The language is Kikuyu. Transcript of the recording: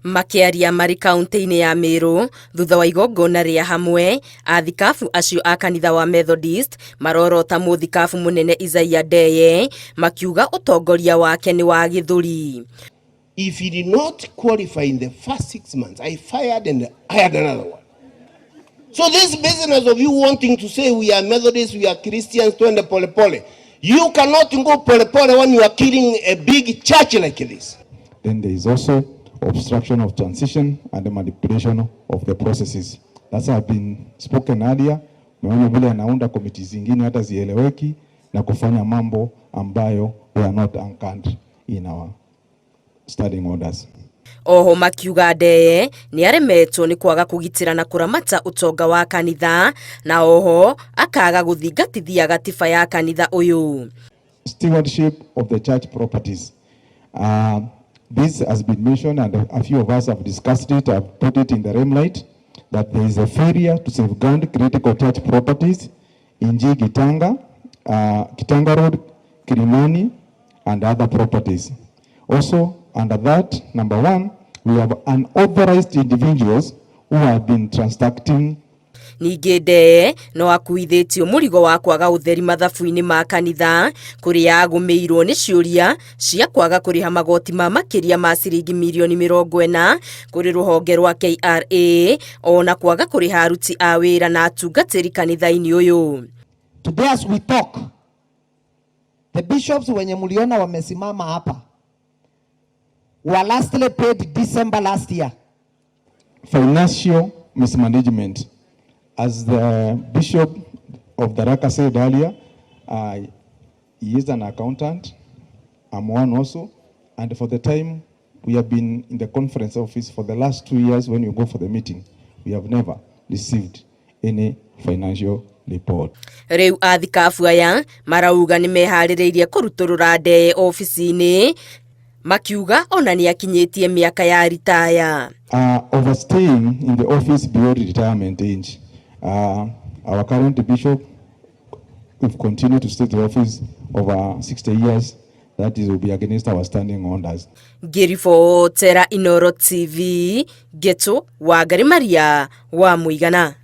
Makĩaria marĩ kaunti-inĩ ya Meru thutha wa igongona rĩa hamwe, athikabu acio a kanitha wa Methodist marorota mũthikabu mũnene Isaiah Ndeye makiuga ũtongoria wake nĩ wa gĩthũri. If he did not qualify in the first 6 months, I fired and hired another one. So this business of you wanting to say we are Methodists, we are Christians, twende pole pole. You cannot go pole pole when you are killing a big church like this. Then there is also obstruction of transition and the manipulation of the processes. That's have been spoken earlier. Umeona vile anaunda committee zingine hata zieleweki na kufanya mambo ambayo we are not anchored in our standing orders. Oho makiuga Ndeye nĩ aremetwo nĩ kwaga kũgitĩra na kũramata ũtonga wa kanitha na oho akaga gũthingatithia gatiba ya kanitha ũyũ. Stewardship of the church properties. This has been mentioned and a few of us have discussed it, have put it in the limelight, that there is a failure to safeguard critical church properties in G. Gitanga, Gitanga Road, Kilimani, and other properties. Also, under that, number one, we have unauthorized individuals who have been transacting. Ningĩ Ndeye no akuithĩtio mũrigo wa kwaga ũtheri mathabu-inĩ ma kanitha kũrĩa agũmĩirwo nĩ ciũria cia kwaga kũrĩha magoti ma makĩria ma ciringi mirioni 40 kũrĩ rũhonge rwa KRA ona kwaga kũrĩha aruti a wĩra na atungatĩri kanitha-inĩ ũyũ. Today as we talk, the bishops wenye mliona wamesimama hapa were lastly paid December last year. Financial mismanagement. As the Bishop of Tharaka said earlier, he is an accountant. I'm one also. And for the time we have been in the conference office for the last 2 years, when you go for the meeting, we have never received any financial report. Rĩu athikabu aya marauga nĩ meharĩrĩirie kũrutũrũra Ndeye obici-inĩ makiuga ona nĩ akinyĩtie mĩaka ya ritaya. Overstaying in the office beyond retirement age. Our current bishop, if continue to stay in the office over 60 years, that is will be against our standing orders. Ngĩribotera Inoro TV, Ngeto Wangari Maria wa Mũigana.